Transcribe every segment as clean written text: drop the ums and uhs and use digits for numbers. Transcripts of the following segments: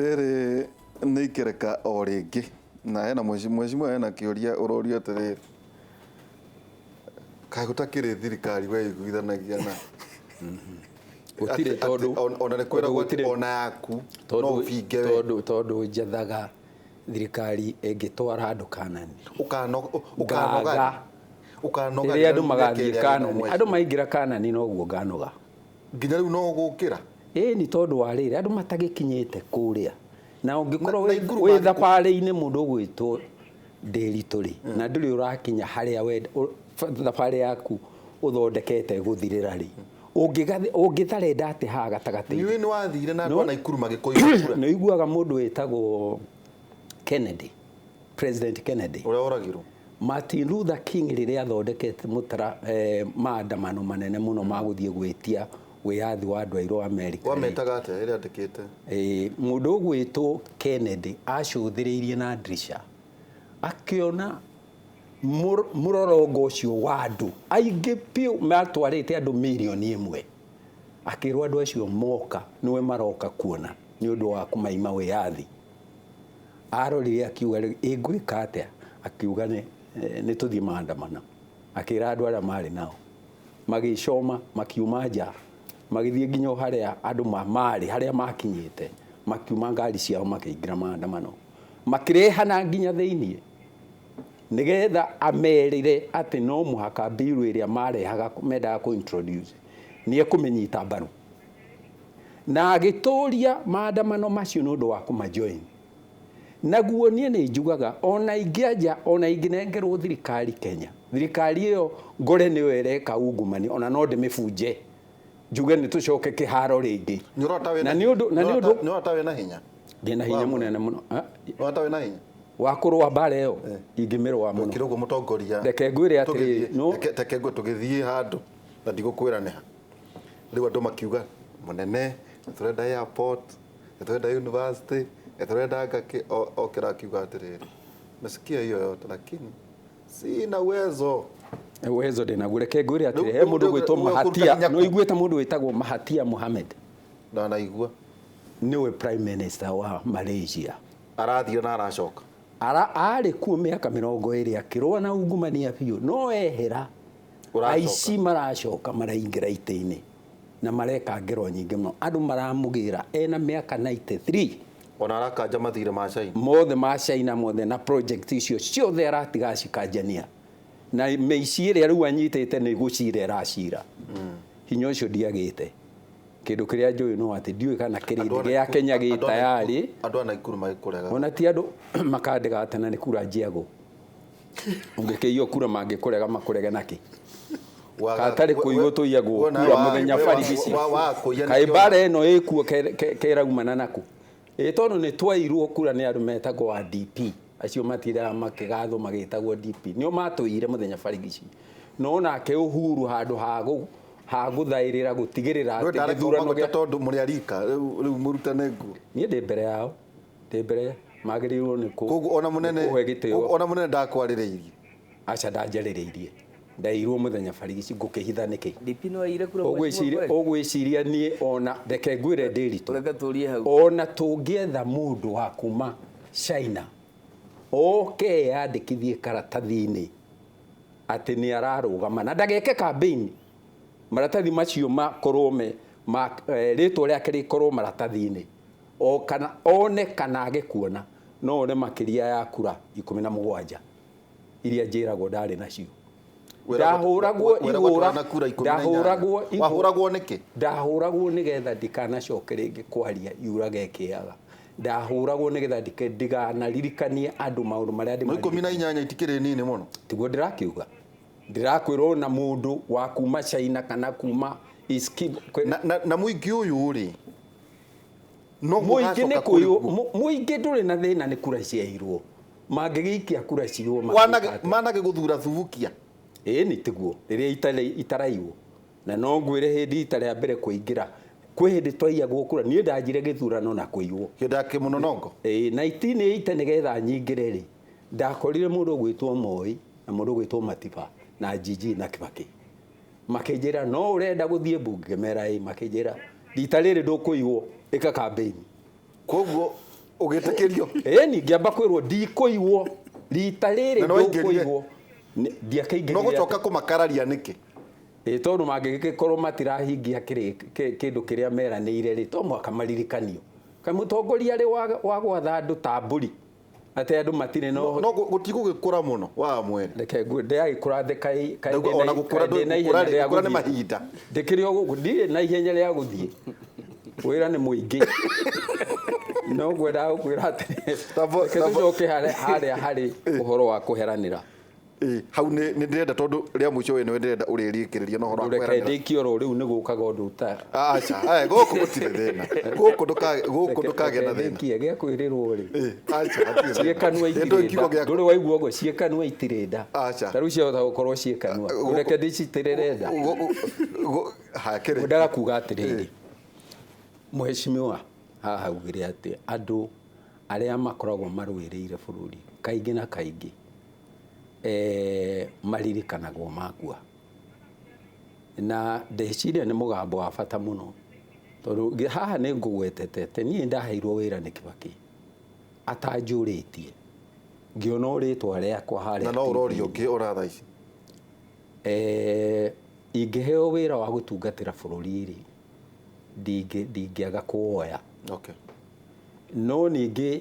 Rĩrĩ nĩ ikereka o rĩngĩ na hena mheshimiwa hena kĩũria ũrorio atĩrĩrĩ, kaĩ gũtakĩrĩ thirikari weiguithanagia na Gũtirĩ tondũ ona nĩ kwĩragwo atĩ ona yaku no ũbinge we. Tondũ njethaga thirikari ĩngĩtwara andũ Kanani. Ũkanoga. Ngaga. Ũkanoga rĩrĩa andũ magathiĩ Kanani, andũ maingĩra Kanani noguo nganoga. Nginya rĩu no ũgũkĩra? Ĩni, tondũ wa rĩrĩ, andũ matagĩkinyĩte kũrĩa, na ũngĩkorwo wĩ thabarĩ-inĩ mũndũ ũgwĩtwo Ndĩritũ rĩ, na ndũrĩ ũrakinya harĩa thabarĩ yaku ũthondekete ĩgũthirĩra rĩ, ũngĩtharenda atĩ haha gatagatĩ-inĩ? Nĩũĩ nĩwathire na andũ a Naikuru magĩkũiga kura. Nĩ ũiguaga mũndũ wĩtagwo Kennedy, President Kennedy. Ũrĩa woragirwo. Martin Luther King rĩrĩa athondekete mũtara maandamano manene mũno ma gũthiĩ gwĩtia wĩyathi wa andũ airũ Amerika. Wametaga atĩa ĩrĩa andĩkĩte? Mũndũ ũgwĩtwo Kennedy acũthĩrĩirie na ndirica akĩona mũrorongo ũcio wa andũ aingĩ biũ matwarĩte andũ mirioni 1, akĩrwo andũ acio moka nĩwe maroka kuona nĩ ũndũ wa kũmaima wĩyathi. Arorire akiuga, rĩu ĩngwĩka atĩa? Akiuga nĩ tũthiĩ maandamano. Akĩra andũ arĩa marĩ nao, magĩcoma, makiuma nja, magĩthiĩ nginya o harĩa andũ marĩ, harĩa makinyĩte, makiuma ngari ciao makĩingĩra maandamano, makĩrehana nginya thĩiniĩ nĩgetha amerĩre atĩ no mũhaka bill ĩrĩa marehaga mendaga kũ introduce nĩ ekũmĩnyita mbaru, na agĩtũria maandamano macio nĩ ũndũ wa kũma join. Naguo niĩ nĩ njugaga ona ingĩanja, ona ingĩnengerwo thirikari Kenya, thirikari ĩyo ngore nĩyo ĩreka ungumania, ona no ndĩmĩbunje njuge nĩ tũcoke kĩharo rĩngĩ. Na nĩ ũndũ na nĩ ũndũ nĩ ũrona wĩna hinya? Ndĩna hinya mũnene mũno. Nĩ ũrona wĩna hinya wa kũrũa mbara ĩyo? Ingĩmĩrũa mũno. Twekire ũguo mũtongoria. Reke ngwĩre atĩrĩrĩ, no reke ngwĩre, tũgĩthiĩ handũ na ndigũkwĩra nĩ ha, rĩu andũ makiuga mũnene nĩ tũrenda airport, nĩ tũrenda university, nĩ tũrenda ngakĩ. Okĩra akiuga atĩrĩrĩ, mesikia hiyo yote lakini sina uwezo. Uwezo ndĩnaguo. Reke ngwĩre atĩrĩ, he mũndũ ũgwĩtwo Mahatia, nĩ ũiguĩte mũndũ wĩtagwo Mahatia Mohamed? Ndanaigua. Nĩwe prime minister wa Malaysia. Arathiĩ na aracoka. Arĩ kuo mĩaka 20 akĩrũa na ungumania biũ, no ehera aici maracoka maraingĩra itĩ-inĩ na mareka ngero nyingĩ mũno. Andũ maramũgĩra ena mĩaka 93. Ona arakanja mathirĩ ma China. Mothe ma China mothe na project icio ciothe aratiga acikanjania. Na mĩici ĩrĩa rĩu anyitĩte nĩ gũcira ĩracira. Hinya ũcio ndiagĩte. Kĩndũ kĩrĩa njũĩ no atĩ ndiũĩ kana kĩrĩndĩ gĩa Kenya gĩ tayarĩ. Andũ a Naikuru magĩkũrega. Ona ti andũ makandega atĩ na nĩ kura njiagwo. Ũngĩkĩiywo kura mangĩkũrega makũrege nakĩ? Katarĩ kũiywo tũiyagwo kura mũthenya barigici. Kaĩ mbara ĩno ĩkuo keraumana nakũ? Ĩ tondũ nĩ twairwo kura nĩ andũ metagwo a DP. Acio matindaga makĩgathwo magĩtagwo DP. Nĩo matũiyire mũthenya barigici. No nake Uhuru handũ ha gũthaĩrĩra gũtigĩrĩra atĩ gĩthurano gĩa tondũ mũrĩ arika rĩu mũrutane nguo. Niĩ ndĩ mbere yao. Ndĩ mbere magĩrĩirwo nĩ kũ Koguo ona mũnene kũhe gĩtĩo. Ona mũnene ndakwarĩrĩirie. Aca, ndanjarĩrĩirie. Ndairwo mũthenya barigici, ngũkĩhitha nĩkĩ? DP no aire kura. Ũgwĩciria niĩ ona reke ngwĩre Ndĩritũ. Reke tũrie hau. Ona tũngĩetha mũndũ wa kuma China oke eyandĩkithie karatathi-inĩ atĩ nĩ ararũgama na ndageke campaign, maratathi macio makorwo me ma rĩtwa rĩake rĩkorwo maratathi-inĩ, o kana one kana age kuona, no one makĩria ya kura 17 iria njĩragwo ndarĩ nacio. Ndahũragwo ihũra, ndahũragwo. Wahũragwo nĩkĩ? Ndahũragwo nĩgetha ndikanacoke rĩngĩ kwaria yurage ĩkĩaga. Ndahũragwo nĩgetha ndikanaririkanie andũ maũndũ marĩa No 18 itikĩrĩ nini mũno. Tiguo ndĩrakiuga, ndĩrakwĩra ona mũndũ wa kuma China kana kuma Na mũingĩ ũyũ rĩ, no mũingĩ nĩ kũiywo. Mũingĩ ndũrĩ na thĩna nĩ kura ciairwo, mangĩgĩikia kura ciirwo. Manage gũthura thubukia. Ĩĩ nĩ tiguo rĩrĩa itaraiywo, na no ngwĩre hĩndĩ ita rĩa mbere kũingĩra kwĩ hĩndĩ twaiyagwo kura. Niĩ ndanjire gĩthurano na kũiywo. Hĩndĩ ya kĩmũnonongo. Ĩĩ, 1980. Nĩgetha nyingĩre rĩ, ndakorire mũndũ ũgwĩtwo Moi na mũndũ ũgwĩtwo Matiba na Njinji na Kibaki, makĩnjĩra, "No ũrenda gũthiĩ mbunge?" Ngĩmera ĩĩ. Makĩnjĩra, "Rita rĩrĩ ndũkũiywo, ĩka campaign." Koguo Ũgĩtĩkĩrio? Ĩni, ngĩamba kwĩrwo ndikũigwo rita rĩrĩ. Na nĩ waingĩrire? Ndũkũigwo. Ndiakĩingĩrire. No gũcoka kũmakararia nĩkĩ? Ĩ, tondũ mangĩgĩkorwo matirahingia kĩndũ kĩrĩa meranĩire rĩ, to mũhaka maririkanio. Kaĩ mũtongoria arĩ wa gwatha andũ ta mbũri, atĩ andũ matirĩ na ũhoti? No gũtigũgĩkũra mũno wa mwene. Reke ndĩragĩkũra thĩ kaĩ Ndauga ona gũkũra kaĩ ndĩna gũkũra ihenya rĩ, rĩa gũkũra nĩ gũthiĩ. mahinda. Ndĩkĩrĩ o gũkũ, ndirĩ na ihenya rĩa gũthiĩ, wĩra nĩ mũingĩ. No ngwendaga gũkwĩra atĩrĩ, reke tũcoke harĩa harĩ ũhoro wa kũheranĩra. Ĩ, hau nĩ ndĩrenda, tondũ rĩa mũico we nĩwe ndĩrenda ũrĩrĩkĩrĩria na ũhoro wa Reke kweranĩra. ndĩkie oro rĩu, nĩ gũkaga ũndũ ta Aca, aya, gũkũ gũtirĩ thĩna, gũkũ ndũkagĩa na thĩna. Reke ndĩkie gĩa kwĩrĩrwo rĩ. Ĩ, aca, hatirĩ thĩna. Ciĩkanua Ĩ, ndũĩ kiugo itirĩ nda. gĩa Ndũrĩ waigua ũguo, ciĩkanua itirĩ nda? Aca. Ta rĩu ciahota gũkorwo ciĩkanua. Reke ndĩcitĩrĩre nda. Hakĩrĩ. Ngwendaga kuga atĩrĩrĩ, mheshimiwa haha augire atĩ andũ arĩa makoragwo marũĩrĩire bũrũri kaingĩ na kaingĩ maririkanagwo makua, na ndeciria nĩ mũgambo wa bata mũno, tondũ haha nĩ ngũgwetete atĩ niĩ ndaheirwo wĩra nĩ Kibaki atanjũrĩtie, ngĩona o rĩtwa rĩakwa harĩa Na no ũrorio TV-inĩ. Ũngĩ ora thaa ici. Ingĩheo wĩra wa gũtungatĩra bũrũri rĩ, ndingĩaga kũwoya. No ningĩ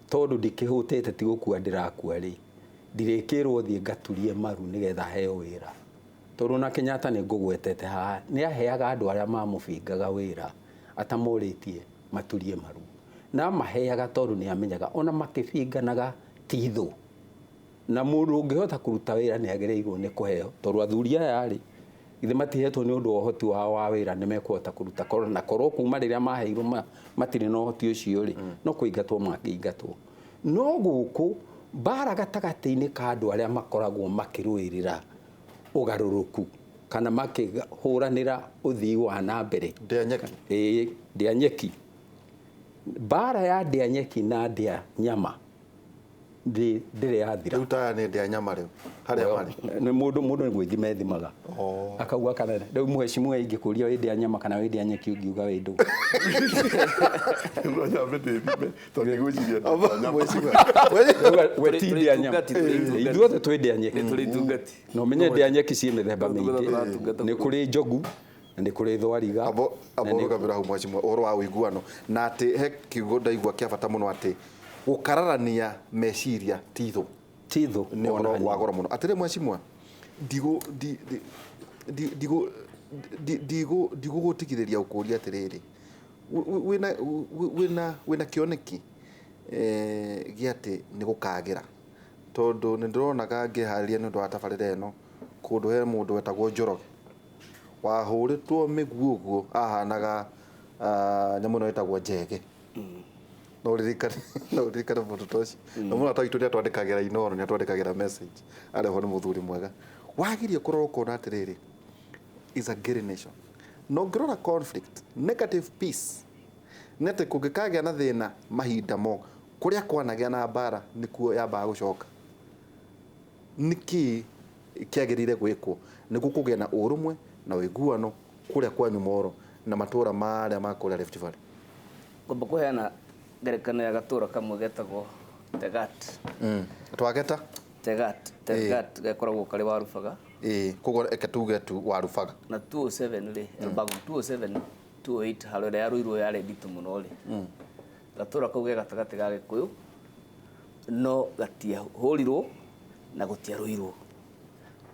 tondũ ndikĩhũtĩte, ti gũkua ndĩrakua rĩ, ndirĩkĩrwo thiĩ ngaturie maru nĩgetha heo wĩra, tondũ na Kenyatta nĩ ngũgwetete haha nĩ aheaga andũ arĩa mamũbingaga wĩra atamorĩtie maturie maru, na amaheaga tondũ nĩ amenyaga ona makĩbinganaga ti thũ, na mũndũ ũngĩhota kũruta wĩra nĩ agĩrĩirwo nĩ kũheo, tondũ athuri aya rĩ, githĩ matihetwo nĩ ũndũ wa ũhoti wao wa wĩra? Nĩ mekũhota kũruta. Korwo na korwo kuma rĩrĩa maheirwo matirĩ na ũhoti ũcio rĩ, no kũingatwo mangĩingatwo. No gũkũ mbara gatagatĩ-inĩ ka andũ arĩa makoragwo makĩrũĩrĩra ũgarũrũku kana makĩhũranĩra ũthii wa na mbere. Ndĩa nyeki. Ĩĩ, ndĩa nyeki, mbara ya ndĩa nyeki na ndĩa nyama ndĩrĩ yathira. Rĩu taya nĩ ndĩa nyama rĩu harĩa marĩ. Nĩ mũndũ nĩ gwĩthima ethimaga. Akauga kana rĩu mheshimiwa ingĩkũria wĩ ndĩa nyama kana wĩ ndĩa nyeki, ũngiuga wĩ ndũ? No nyambe ndĩthime tondũ ndigwĩciria ndĩ nyama. Mheshimiwa. We ti ndĩa nyama. Tũrĩ itungati. Ithuothe twĩ ndĩa nyeki. Tũrĩ itungati. Na ũmenye ndĩa nyeki ciĩ mĩthemba Tũtungata mĩingĩ. tũratungata. Nĩ kũrĩ njogu na nĩ kũrĩ thwariga. Abo rũgamĩra hau, mheshimiwa, ũhoro wa ũiguano, na atĩ he kiugo ndaigua kĩa bata mũno, atĩ gũkararania meciria ti thũ. Ti thũ. Nĩ ona ũhoro wa hanini. goro mũno. Atĩrĩ mheshimiwa, ndigũ ndi- ndi- ndi- ndigũ ndi- ndigũ ndigũgũtigithĩria gũkũria atĩrĩrĩ, wĩna kĩoneki gĩa atĩ nĩ gũkagĩra? Tondũ nĩ ndĩronaga ngĩharĩria nĩ ũndũ wa tabarĩra ĩno, kũndũ he mũndũ wetagwo Njoroge wahũrĩtwo mĩguĩ ũguo ahanaga nyamũ ĩno ĩtagwo njege. No ũririkane mũndũ ta ũcio? Na mũrata witũ nĩ atwandĩkagĩra Inooro, nĩ atwandĩkagĩra message arĩ ho, nĩ mũthuri mwega. Wagirie kũrora ũkona atĩrĩrĩ, is a Ngĩrĩ nation, na ũngĩrora conflict, negative peace, nĩ atĩ kũngĩkagĩa na thĩna mahinda mo kũrĩa kwanagĩa na mbara nĩkuo yambaga gũcoka. Nĩkĩ kĩagĩrĩire gwĩkwo nĩguo kũgĩa na ũrũmwe na ũiguano kũrĩa kwanyu Moro na matũra marĩa ma kũrĩa Rift Valley? Ngwamba kũheana ngerekano ya gatũra kamwe getagwo Tegat. Twageta. Tegat, Tegat gakoragwo karĩ wa Rubaga. Ĩĩ, koguo reke tuge tu Warubaga. Na 207 rĩ, Elbagon 207 208, haro ĩrĩa yarũirwo yarĩ nditũ mũno rĩ, gatũra kau ge gatagatĩ ga Gĩkũyũ, no gatiahũrirwo na gũtiarũirwo.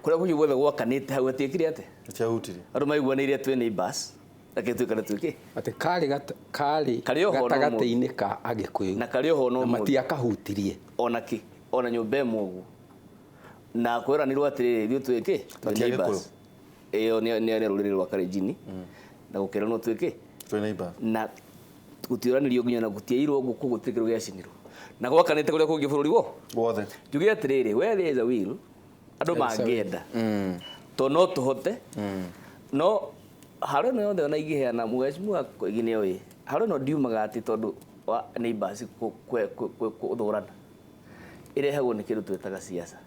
Kũrĩa kũngĩ guothe gwakanĩte, hau gatiekire atĩ Ciahutirie. Andũ maiguanĩire twĩ neighbors, reke tuĩkane tuĩke. Atĩ karĩ Karĩ oho no gatagatĩ-inĩ ka Agĩkũyũ. Na karĩ oho no na mũndũ. Matiakahutirie. Ona kĩ, ona nyũmba ĩmwe ũguo, na kwĩranirwo atĩrĩrĩ, ithuĩ twĩkĩ, Na twĩ ti neighbors. Ĩyo nĩ rũrĩrĩ rwa Kalenjin, na gũkĩranwo twĩkĩ Twĩ neighbors. Na gũtiũranĩrio nginya na gũtiairwo ngũkũ, gũtirĩ kĩndũ gĩacinirwo, na gwakanĩte kũrĩa kũngĩ bũrũri wo wothe. Njuge atĩrĩrĩ, where there is a will, andũ There is a will. mangĩenda to no tũhote. No haro ĩno yothe ona ingĩheana, mheshimiwa Koigi nĩ oĩ haro ĩno ndiumaga atĩ tondũ wa neighbors gũthũrana, ĩrehagwo nĩ kĩndũ twĩtaga siasa.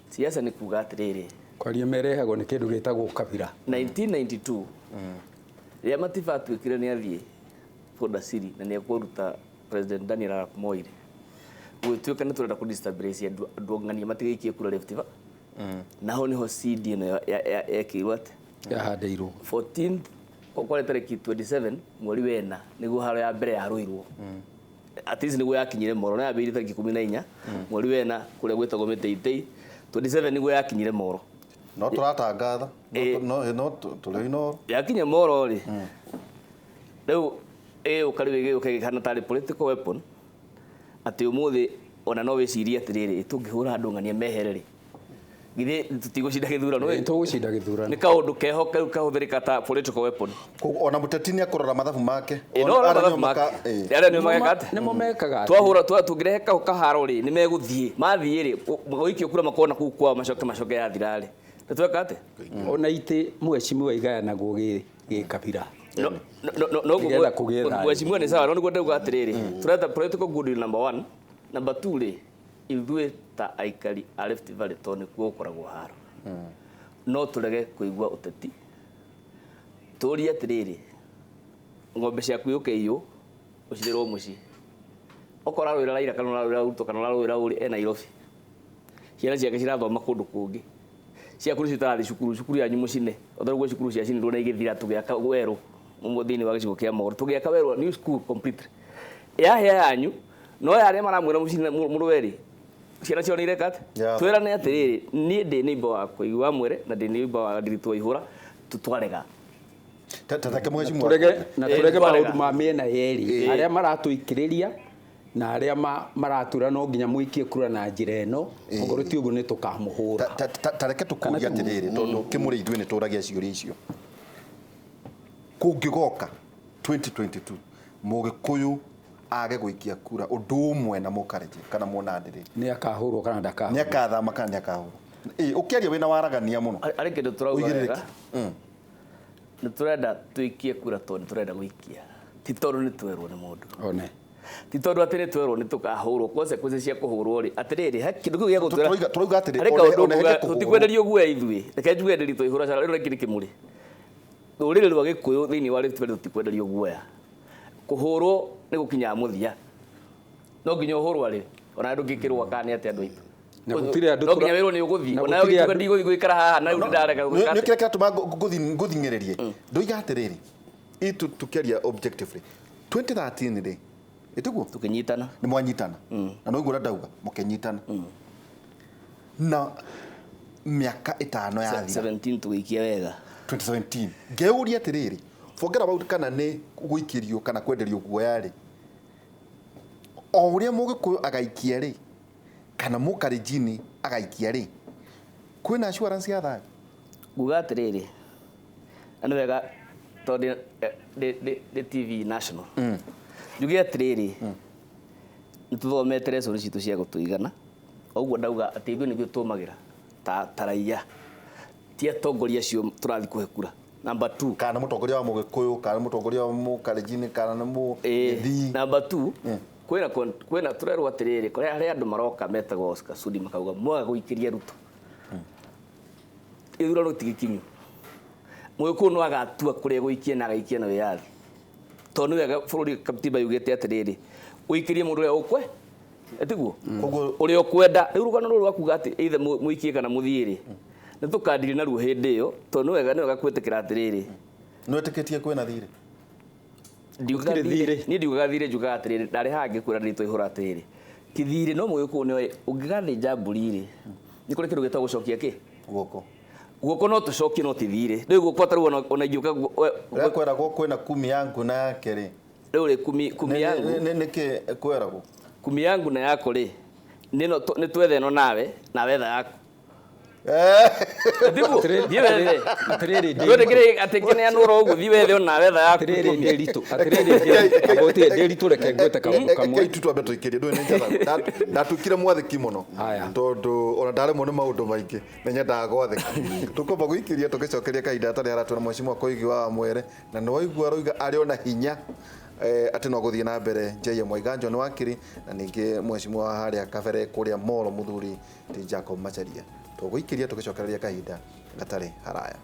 Siasa nĩ kuga atĩrĩrĩ, Kwaria merehagwo nĩ kĩndũ gĩtagwo kabira. 1992 rĩrĩa Matiba atuĩkire nĩ athiĩ Bondasiri na nĩ ekũruta President Daniel Arap Moi rĩ, gũgĩtuĩka nĩ tũrenda kũ-destabilize andũ ng'ania matigaikie kura Rift Valley. Naho niho seed ĩno yekĩirwo atĩ yahandĩirwo 14th kwarĩ tarĩki 27 mweri wena nĩguo haro ya mbere yarũirwo. At least nĩguo yakinyire Moro, no yambĩrĩirie tarĩki 14 mweri wena kũrĩa gwĩtagwo Mĩtĩitĩi, 27 nĩguo yakinyire Moro. No tũratangatha no tũrĩ Inooro. Yakinya Moro rĩ, rĩu ĩgũka rĩu ĩgĩũka ĩgĩkana tarĩ political weapon, atĩ ũmũthĩ ona no wĩcirie atĩrĩrĩ, tũngĩhũra andũ ng'ania mehere rĩ, githĩ tũtigũcinda gĩthurano? Tũgũcinda gĩthurano. Nĩ kaũndũ keho kau kahũthĩrĩka ta political weapon. Koguo ona mũteti nĩ akũrora mathabu make. No arĩa mathabu make arĩa nĩo mageka atĩ nĩmo mekaga atĩ twahũra tũngĩrehe kaharo rĩ, nĩ megũthiĩ mathiĩ rĩ, gũikio kura makona kũu kwao macoke yathira rĩ, nĩ tweka atĩ ona itĩ mheshimiwa igayanagwo gĩkabira. No no Nĩgetha kũgĩe thayũ. Mheshimiwa nĩ sawa, no nĩguo ndauga atĩrĩrĩ, tũreta political goodwill number one. Number two rĩ, ithuĩ ta aikari a Rift Valley, tondũ nĩkuo gũkoragwo haro, no tũrege kũigua ũteti, tũrie atĩrĩrĩ, ng'ombe ciaku yũke iyũ ũcirĩrwo mũciĩ, okorwo ararũĩra Raila kana ũrarũĩra Ruto kana ũrarũĩra ũrĩ e Nairobi, ciana ciake cirathoma kũndũ kũngĩ, ciaku nĩcio itarathiĩ cukuru, cukuru yanyu mũcine o ũguo cukuru ciacinirwo na igĩthira, tũgĩaka werũ thĩinĩ wa gĩcigo kĩa Moro, tũgĩaka werũ new school completely yahĩa yanyu, no ya arĩa maramwĩra mũcine mũrũe rĩ, ciana ciao nĩ ireka atĩ twĩrane atĩrĩrĩ, niĩ ndĩ neighbor wa Koigi wa Mwere na ndĩ neighbor wa Ndiritu wa Ihũra, twarega Tatake mheshimiwa. Turege na turege twarega. maũndũ ma mĩena yerĩ, arĩa maratũikĩrĩria na arĩa maratwĩra no nginya mũikie kura na njĩra ĩno, okorwo ti ũguo nĩ tũkamũhũra. Tareke tũkũria atĩrĩrĩ, tondũ kĩmũrĩ ithuĩ nĩ tũragia ciũria icio, kũngĩgoka 2022 mũgĩkũyũ age gũikia kura ũndũ ũmwe na mũkarenje kana mũnandĩ rĩ, nĩ akahũrwo kana nĩ ndakahũrwo? akathama kana nĩ akahũrwo? Ũkĩaria wĩna waragania mũno. Arĩ kĩndũ tũrauga Ũigĩrĩrĩki. wega, nĩ tũrenda tũikie kura tondũ nĩ tũrenda gũikia, ti tondũ nĩ twerwo nĩ mũndũ, One. ti tondũ atĩ nĩ twerwo nĩ tũkahũrwo, consequences cia kũhũrwo rĩ, atĩrĩrĩ, he kĩndũ kĩu gĩa gũtwĩra Tũrauga atĩrĩ, harĩ kaũndũ one nguga, hege kũhũrwo. tũtikwenderio guoya ithuĩ, reke njuge Ndiritu wa Ihũra cara rĩu rĩngĩ nĩ kĩmũrĩ rũrĩrĩ rwa Gĩkũyũ thĩinĩ wa Rift Valley, tũtikwenderio guoya, kũhũrwo nĩ gũkinyaga mũthia, no nginya ũhũrwo rĩ, ona ndũngĩkĩrwo kana nĩ atĩ andũ aitũ Na gũtirĩ andũ no nginya tũra- wĩrwo nĩ ũgũthiĩ, na ona gũtirĩ ũgĩtuga andũ- ndigũthiĩ gũikara haha na rĩu ndarega gwĩka Nĩ atĩa. kĩrĩa kĩratũma ngũthing'ĩrĩrie ndoiga atĩrĩrĩ, tũkĩaria objectively 2013 rĩ, ĩtiguo Tũkĩnyitana. Nĩ mwanyitana na no ũrĩa ndauga mũkĩnyitana na mĩaka 5 yathira. 17 tũgĩikia wega. 2017 ngeuria atĩrĩrĩ, forget about kana nĩ gũikĩrio kana kwenderio guoya rĩ, o ũrĩa mũgĩkũyũ agaikia rĩ, kana mũkarenjini agaikia rĩ, kwĩna assurance ya thayũ? Nguga atĩrĩrĩ, na nĩ wega tondũ ndĩ TV national, njuge atĩrĩrĩ, nĩ tũthomete lesson citũ cia gũtũigana, ũguo ndauga atĩ ithuĩ nĩthuĩ tũmagĩra ta raia, ti atongoria acio tũrathiĩ kũhe kura. Number 2, Kana mũtongoria wa mũgĩkũyũ kana mũtongoria wa mũkarenjini kana nĩ mũgĩthii. Number 2, kwĩna kwĩna tũrerwo atĩrĩrĩ, kũrĩa harĩa andũ maroka metagwo Oscar Sudi makauga mwaga gũikĩria Ruto gĩthurano ti gĩkinyu, mũgĩkũyũ no agatua kũrĩa gũikia na agaikia na wĩyathi, tondũ nĩ wega bũrũri katiba yugĩte atĩrĩrĩ, ũikĩrie mũndũ ũrĩa ũkwe ĩtiguo Koguo ũrĩa ũkwenda. Rĩu rũgano rũrũ rwa kuga atĩ either mũikie kana mũthiĩ rĩ, nĩ tũkandiri naruo hĩndĩ ĩyo, tondũ nĩ wega kwĩtĩkĩra atĩrĩrĩ, nĩ wĩtĩkĩtie kwĩna thirĩ? Ndiugaga Gũtirĩ thirĩ. thirĩ. Niĩ ndiugaga thirĩ, njugaga atĩrĩrĩ, ndarĩ haha ngĩkwĩra Ndiritu wa Ihũra atĩrĩrĩ, ti thirĩ, no mũgĩkũyũ nĩoĩ ũngĩgathĩnja mbũri rĩ, nĩ kũrĩ kĩndũ gĩtagwo gũcokia kĩ Guoko. Guoko no tũcokie, no ti thirĩ. Rĩu guoko tarĩu ona ingĩũka Ũrĩa kweragwo kwĩna kumi yangu na yake rĩ, rĩu rĩ kumi yangu nĩkĩ kweragwo? Kumi yangu na yako rĩ, nĩ nĩ twethe ĩno nawe na wetha yaku. Tiguo thiĩ wethe. Atĩrĩrĩ, Twetĩkĩre atĩ ngĩneanwo oro ũguo, thiĩ wethe ona wetha yaku. Atĩrĩrĩ Ndiritu, atĩrĩrĩ amba ũtige Ndiritu, reke ngwĩte kaũndũ kamwe. Rekei tu twambe tũikĩrie, ndũĩ nĩ njatha ndatuĩkire mwathĩki mũno Haya. tondũ ona ndaremwo nĩ maũndũ maingĩ nĩ nyendaga gwathĩka. Tũkwamba gũikĩria tũgĩcokeria kahinda hatarĩ haratũ na mheshimiwa Koigi wa Mwere, na nĩ waigua aroiga arĩ ona hinya atĩ no gũthiĩ na mbere J.M. Waiganjo nĩ wakiri, na ningĩ mheshimiwa wa harĩa kabere kũrĩa Molo mũthuri ti Jacob Macharia. Tũgũikĩria tũgĩcokereria kahinda gatarĩ haraya.